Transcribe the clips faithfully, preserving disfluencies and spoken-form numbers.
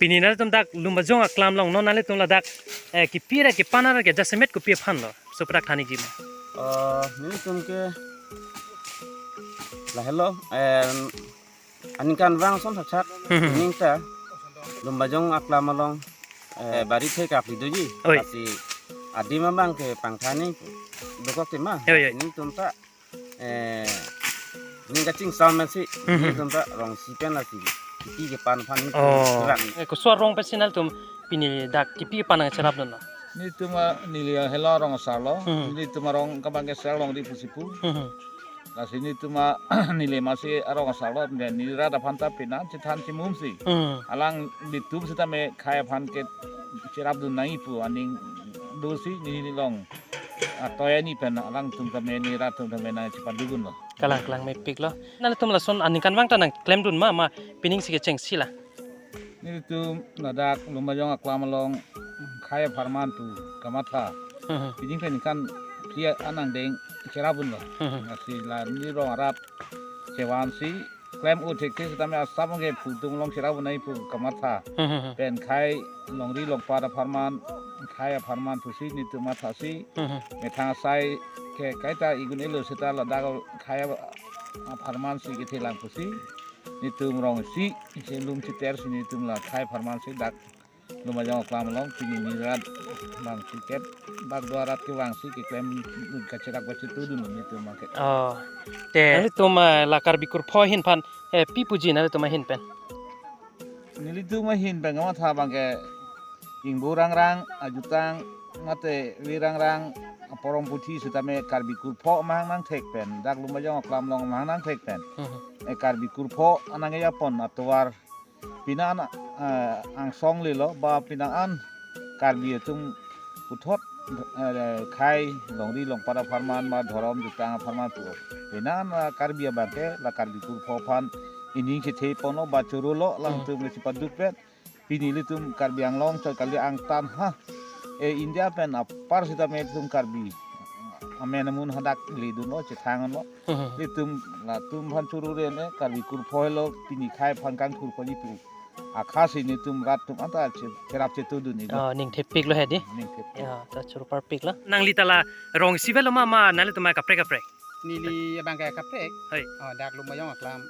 Pini nanglitum dak Lumbajong aklam along non nanglitum ladak, eh, kepi ra kepan ra ke jasemet kopi aphan lo? Laso dak than-ikji ma. Eh, nelitum ke lahelo, eh, aningkanvang ason thakthak. Hmm, hmm. Ningta Lumbajong aklam along, eh, bari thek akli doji. Oi. Lasi adim abang ke pangthani dokok tema. Oi, oi. Nelitum ta, eh, ning kachingsam si, hmm, hmm, nelitum ta rong isi pen lasi kepi kepan aphan nelitum, oh, kurang. Eh, koson arong pensi nanglitum pini dak kepi kepan nangcherapdun lo? Nelitum a, neli a helo arong asar lo. Hmm. Nelitum arong abang ke Serlongri pusi pu. Hmm, hmm. Lasi nelitum a, neli masi arong asar lo, neli rat aphan ta pina chethan chimum si. Hmm. Alanglitum sitame khei aphan ke cherapdun nangji pu aning dosi neli long atoi ani pen alangtum tame, neli rat atum tame nangchepadukdun lo. Kalang, kalang, mepik lo. Nanglitum lason aningkanvang ta nangklemdun ma, ma pining si kechengsi la? Nelitum ladak Lumbajong aklam along khei apharman pu kamatha. Hmm. Pining pen ningkan phli anang deng cherapdun lo. Hmm. Lasi la neli rong arat chevan si klem-o thekthe sitame asap ke phutung along cherapdun nangji pu kamatha. Hmm, hmm, hmm. Pen khei longri longpat apharman, khei apharman pusi nelitum mathasi. Hmm, hmm. Methang asai ke kaita igun elo seta ladak khei apharman si kethelang pusi nelitum rong isi chelum cheter si nelitum la khei apharman si dak Lumbajong aklam along pini neli rat bang si kep bak dua rat kevang si keklem kacherak kachetudun nelitum abang ke. Oh. Te nanglitum, eh, la Karbi kurpho ahin aphan, eh, pi puji nanglitum ahin pen? Nelitum ahin pen kamatha abang ke ingbo rangrang ajutang mate ve rangrang aporom puthi sitame Karbi kurpho amahang nangthek pen, dak Lumbajong aklam along amahang nangthek pen. Hmm. Eh, Karbi kurpho anang-e apon atovar pina an, eh, angsong lelo ba pina an Karbi atum puthot, eh, khei longri longpat apharman ba dhorom jutang apharman pu. Pina an, eh, Karbi abang ke la Karbi kurpho aphan ining chethe ponlo ba choro lo, alangtum, hmm, le chepaduk pen. Pini nelitum Karbi Anglong chot kali angtan ha, eh, India pen apar sitame nelitum Karbi amen amun hadak ledun lo, chethang lo. Hmm. Nelitum latum aphan choro ri-an, eh, Karbi kurpho helo pini khei aphan kangthur pali pu akha si nelitum rat atum anta che-, cherap chetudun-iklo. Oh, ning thepik lo he di. Ning thepik. Ya, ta choro parpik lo. Nangli ta la rong isi avelo ma, ma nanglitum ma kaprek kaprek? Neli abang ke kaprek. Hoi. Oh, dak Lumbajong aklam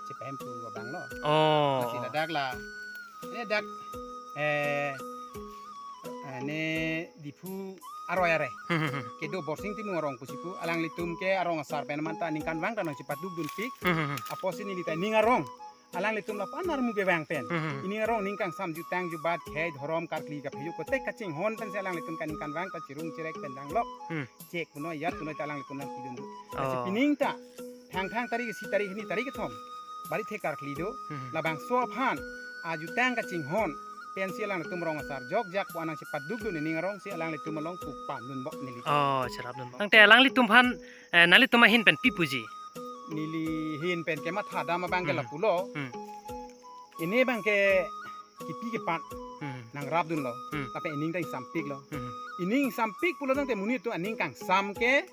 chepahemphu abang lo. Oh. Lasi ladak la, ne dak, eh, eh, ne Diphu aroi are. Hmm, hmm, hmm. Kedo Borsing Timung arong pusi pu, alanglitum ke arong asar pen manta aningkanvang ta nangchepadukdunpik. Hmm, hmm, hmm. Apotsi neli ta ining arong alanglitum lapu-an armu kevang pen, hmm, hmm, ining arong ning kangsam jutang jubat khei dhorom karkli kaphejo kotek kachinghon pensi alanglitum kaningkanvang ta chirung chirek pen dang lok. Hmm. Chek punoi yat punoi ta alanglitum nangpidun do. Lasi, oh, pining ta thangthang tarik isi, tarik hini, tarik kethom bari thek karkli do. Hmm. Labangso aphan ajutang kachinghon pensi alanglitum rong asar jokjak pu anang chepadukdun ining arong si alanglitum along pu pandunbom neli. Oh, cherapdunbom. Tangte alanglitum aphan, eh, nanglitum ahin pen pi puji? Neli ahin pen kematha dam abang ke, hmm, lapulo. Hmm. Ini abang ke kepi kepan, hmm, nangrapdun lo. Hmm. Tapi ining ta ingsampik lo. Hmm. Ining ingsampik pulo tangte monit atum aning kangsam ke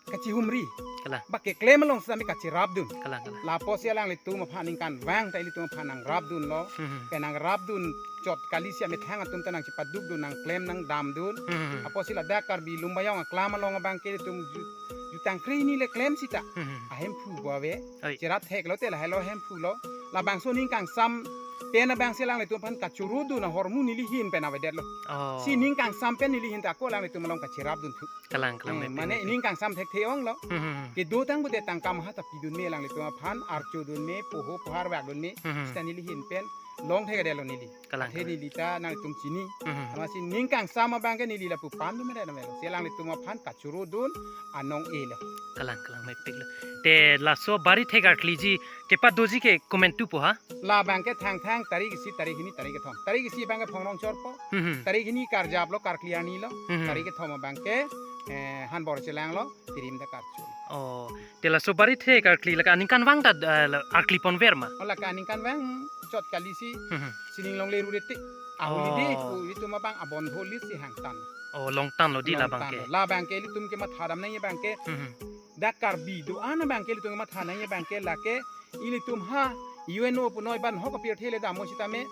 kachihumri. Kalang. Ba keklem along sitame kacherapdun. Kalang, kalang. Lapusi alanglitum aphan aningkanvang ta ilitum aphan nangrapdun lo. Hmm. Ke nangrapdun chot kali si amethang atum ta nangchepadukdun, nangklem nangdamdun. Hmm. Apotsi ladak Karbi Lumbajong aklam along abang ke ilitum ju-, jutang kre hini le klem sita. Hmm. Ahemphu bo ave. Oi. Cherap thek lote lahelo ahemphu lo. Labangso ning kangsam pen abang si alanglitum aphan kachorudun ahormu neli ahin pen avedetlo. Oh. Si ning kangsam pen neli ahin ta ako alanglitum along kacherapdun thu. Kalang, kalang, hmm, mepik, mane mepik. Ning kangsam thekthe ong lo. Hmm, hmm, hmm. Kedo tang pute tangka maha ta pidun me alanglitum aphan, archodun me, poho pohar vakdun me, hmm, hmm, sita neli ahin pen long thekdetlo neli. Kalang, athe kalang. Neli ta nanglitum chini. Hmm, hmm. Amatsi ning kangsam abang ke neli lapu pandun me dam lo. Si alanglitum aphan kachorudun anong-e lo. Kalang, kalang, mepik lo. Te laso bari thek karkliji kepadoji ke komantu pu ha? Labang ke thangthang tarik isi, tarik hini, tarik kethom. Tarik isi abang ke phongrong chorpo. Hmm, hmm. Tarik hini karjap lo, karkli arni lo. Hmm, hmm. Tarik kethom abang ke, eh, hanbor chelang lo, tirim ta karcho. Oh, te laso bari thek karkli lake aningkanvang ta, eh, la-, karkli ponver ma? Oh, lake aningkanvang chot kali si, hmm, hmm, sining longle rurete. Ahuli, oh, de, pu ilitum abang abon holit si hangtan. Oh, longtan lo di labang ke. Longtan lo. Labang ke ilitum kematha dam nangji abang ke. Hmm, hmm. Dak Karbi do-an abang ke ilitum kematha nangji abang ke lake ilitum ha U N O punoi ban hok apirthe le dam mo sitame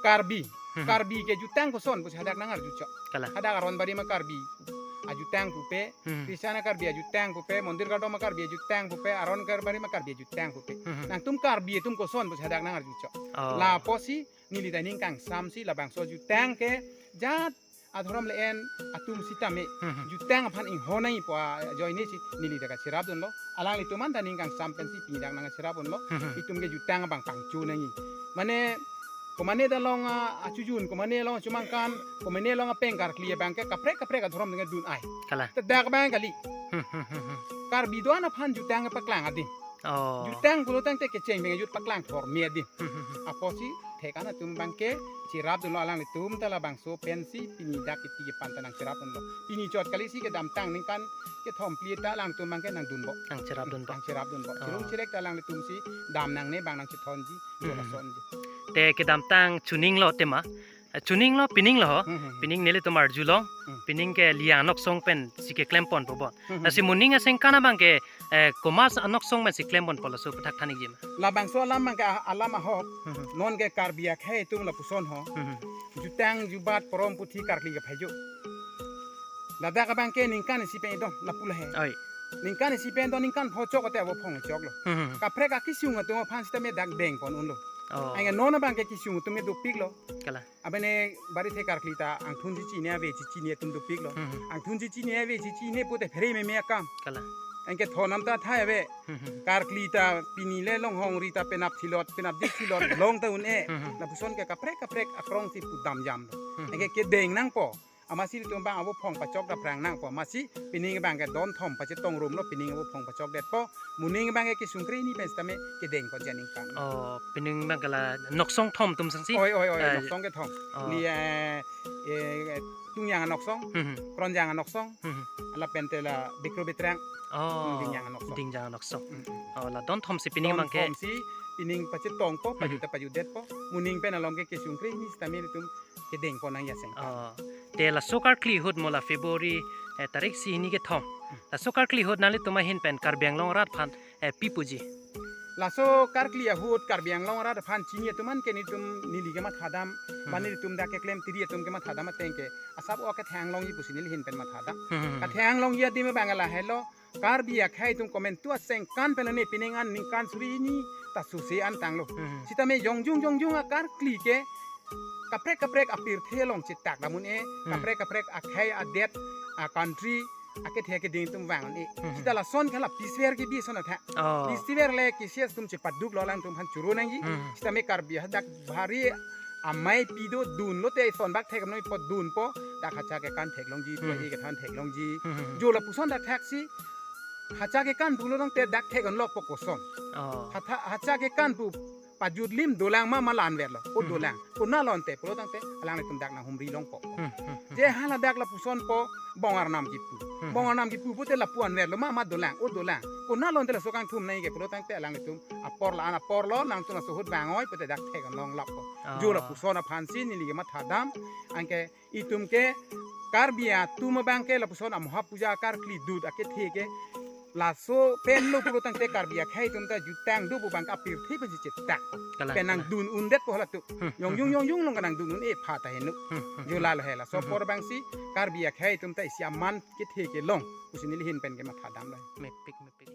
Karbi. Hmm. Karbi ke jutang koson pusi hadak nangarju chok. Kalang. Hadak Aronbari ma Karbi ajutang pupe, Hmm. Christian Karbi ajutang pupe, Mondir Kardom ma Karbi ajutang pupe, Aron Karbari ma Karbi ajutang pupe. Hmm. Nangtum Karbi atum koson pusi hadak nangarju chok. Oh. Lapusi neli ta ning kangsamsi labangso jutang ke jat adhorom le-en atum sitame Hmm. jutang aphan inghonai pu ajoine si neli ta kacherapdunlo. Alanglitum an ta ning kangsam pensi pini dak nangcherapdunlo. Hmm. Itum ke jutang abang pangchonai. Mane komane ta long a, achujun, komane long achumangkan, komane long apeng karkli abang ke kaprek kaprek adhorom dun ai. Kalang. Te dak abang kali. Hmm, hmm, hmm, hmm. Karbi do-an aphan jutang paklang adim. Oh. Jutang pulo tangte kecheng abang jut paklang thorme adim. Hmm, hmm, hmm. Apotsi thek-an atum abang ke cherapdunlo, alanglitum ta labangso pensi pini dak kiti kepan ta nangcherapdunlo. Pini chot kali si kedamtang ningkan kethom phli ta alangtum abang ke nangdunpo. Nangcherapdunpo. Nangcherapdunpo. Oh. Chirung chirek ta alanglitum si dam nangne abang nangchethonji, Hmm. jola sonji. Te kedamtang chuning lo tema. Eh, chuning lo, pining lo ho. Hmm, hmm, hmm. Pining nelitum arjulong. Hmm. Pining ke Liyang anoksong pensi keklem ponpo bon. Hmm, hmm, Lasi hmm. muning asengkan abang ke, eh, komat anoksong pensi klem ponpo laso aputhak than-ikji ma? Labangso alam abang ke a-, alam ahok. Hmm, hmm. Non ke Karbi akhei atum lapuson ho. Hmm, hmm. Jutang jubat porom puthi karkli ke phaijo. Ladak abang ke ningkan isi pen do lapu lahai. Oi. Ningkan isi pen do, ningkan pho chok ate avo phong choklo. Hmm, hmm, hmm. Kaprek akisung atum aphan sitame dak deng pon unlo. Oh. Anke non abang ke kisung atum ke dopiklo. Kalang. Abang ne bari the karkli ta angthun chichine ave chichine atum dopiklo. Hmm, hmm. Angthun chichine ave chichine pute phere meme akam. Kalang. Anke thonam ta thai ave. Hmm, hmm. Karkli ta pini le longhongri ta penap thilot, penap dik thilot long ta un-e. Hmm, hmm. Lapuson ke kaprek kaprek akrong si pudam jamlo. Hmm, hmm. Anke kedeng nangpo. Amatsi ilitum abang avo phong pachok daphrang nangpo. Amatsi pining abang ke don thom pachetong rumlo, pining avo phong pachokdetpo. Muning abang ke kisung kre hini pen sitame kedeng pon ja ningkan. Oh, pining abang ke la noksong thom atum sangsi? Oi, oi, oi, Eh, noksong kethom. Oh. Ni, eh, eh, Tungjang anoksong, Hmm, hmm. Kronjang anoksong, Hmm, hmm. lapen te la Bikro Bitrang, Oh, Dingjang anoksong. Dingjang anoksong. Hmm, hmm. Oh, la don thom si pining Don abang ke. thom si pining pachetongpo, Hmm, hmm. pajut ta pajutdetpo. Muning pen along ke kisung kre hini sitame ilitum kedeng pon nang aseng. Oh. Te laso karkli ahut mo la February, eh, tarik isi hini kethom. Hmm. Laso karkli ahut nanglitum ahin pen Karbi Anglong arat aphan, eh, pi puji? Laso karkli ahut Karbi Anglong arat aphan chini atum an ke nelitum neli ke mathadam, Hmm. mane nelitum dak keklem tiri atum ke mathadam ateng ke asap o kethanglongji pusi neli ahin pen mathadam. Hmm. Kathanglongji adim abang lahelo. Karbi akhei atum komantu asengkan pen ne pining an ningkan suri hini ta suse an tanglo. Hmm. Sitame jongjung jongjung akarkli ke kaprek kaprek apirthe along chetak dam un-e, Hmm. kaprek kaprek akhei adet, a country, akethe akeding atum vang un-e. Hmm. Sita lason ke la Peace Fair kebi ason atha. Oh. Peace Fair le K C S atum chepaduklo, alangtum aphan choro nangji. Hmm. Sitame Karbi hadak bari amei pi do dunlo te ison bak thek noi po dunpo, dak hacha kekan theklongji, Hmm. tua e kethan theklongji. Hmm. Jo lapuson dak thak si hacha kekan pulo tangte dak thek-onlokpo koson. Oh. Hatha, hacha kekan pu pajut lim dolang ma, ma la-an verlo. O Hmm. dolang. Konat lo ante pulo tangte alanglitum dak nanghumri longpo. Hmm, hmm, hmm. Je hala dak lapusonpo Bong Arnam kipu. Hmm. Bong Arnam kipu pute lapu-an verlo ma, ma dolang. O dolang. Konat lo ante laso kangthum nai ke pulo tangte alanglitum apor la-an aporlo, nangtum laso ahut vang oi pute dak thek-onlonglappo. Oh. Jo lapuson aphansi neli ke mathadam, anke itum ke Karbi atum abang ke lapuson amoha puja karkli dut akethe ke laso pen lo pulo tangte Karbi akhei atum ta jutang do pu abang ke apirthe pensi chetak. Kalang, Pen kalang. nangdun undetpo halatum. Hmm, Yongjung hmm, yongjung along kanangdun un-e aphan ta heno. Hmm, hmm, Jo hmm. lalo he laso Hmm, hmm. apor abangsi Karbi akhei atum ta isi aman kethe kelong pusi neli ahin pen ke mathadamlo. Mepik, mepik.